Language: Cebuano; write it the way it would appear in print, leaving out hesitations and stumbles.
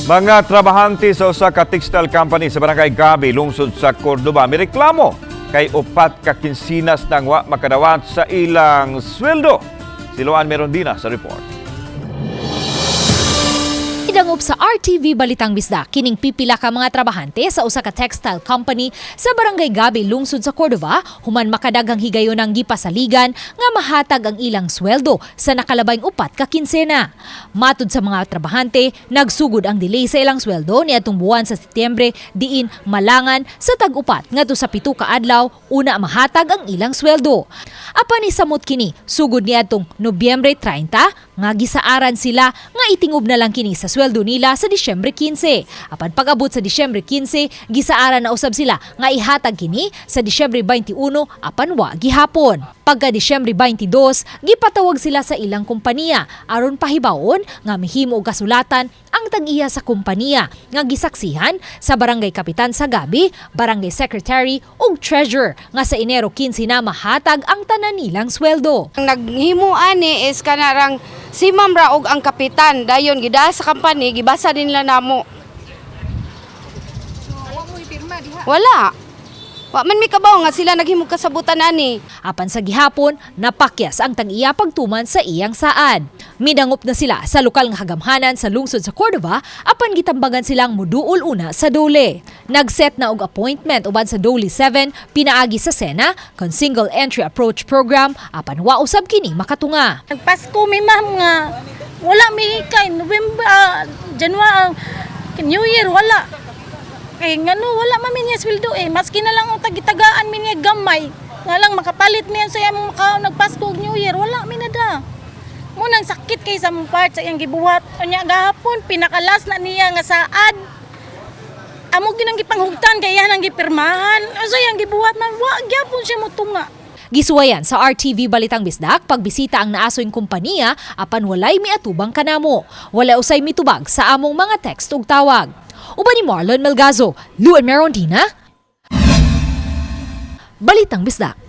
Mga trabahante sa usa ka textile company sa Barangay Gabi, lungsod sa Cordova, mireklamo kay 4 ka kinsenas nang wa makadawat sa ilang sweldo. Si Luan Merondina sa report. Idangop sa RTV Balitang Bisdak kining pipila ka mga trabahante sa usa ka textile company sa Barangay Gabi, lungsod sa Cordova, human makadaghang higayon ang gipasaligan nga mahatag ang ilang sweldo sa nakalabayng 4 ka kinsena. Matud sa mga trabahante, nagsugod ang delay sa ilang sweldo niadtong buwan sa Setyembre, diin malangan sa tag-upat ngadto sa 7 ka adlaw una mahatag ang ilang sweldo. Apan isamot kini sugod niadtong Nobyembre 30 nga gisaaran sila nga itingob na lang kini sa sweldo nila sa Disyembre 15. Apan pag-abot sa Disyembre 15, gisaaran na usab sila nga ihatag kini sa Disyembre 21, apan wa gihapon. Pagka Disyembre 22, gipatawag sila sa ilang kompanya aron pahibawon nga mihimo og kasulatan ang tag-iya sa kompanya nga gisaksihan sa barangay kapitan sa Gabi, barangay secretary ug treasurer nga sa Enero 15 na mahatag ang tanan nilang sweldo. Ang naghimo ani is kanarang si Ma'am Raog ang kapitan. Dayon gidala sa company, gibasa nila namo. Wala. Wa man mi kabaw nga sila naghimo kasabutan ani. Apan sa gihapon, napakyas ang tag-iya pagtuman sa iyang saad. Midangop na sila sa lokal nga kagamhanan sa lungsod sa Cordova, apan gitambagan silang muduol una sa DOLE. Nagset na og appointment uban sa DOLE 7 pinaagi sa SENA kon Single Entry Approach Program, apan wa usab kini makatunga. Nagpasko mi, ma'am, nga wala mi kay November, January, New Year wala. Kay ngano wala man mi niya sweldo eh. Maski na lang ang tagitagaan mi niya gamay nga lang makapalit niya sa iyang maka nagpasko og New Year, wala mi nada. Mo nang sakit kay sa mong part sa iyang gibuhat. Unya gahapon pinakalas na niya nga saad. Amo ginang gipanghugtan kay iyan ang gipirmahan. Unsa iyang gibuhat man, wa gyapon siya motunga. Gisuwayan sa RTV Balitang Bisdak pagbisita ang naasoing kompanya, apan walay miatubang kanamo. Wala usay mitubag sa among mga text ug tawag. Uban ni Marlon Melgazo, Luan Merondina, Balitang Bisdak.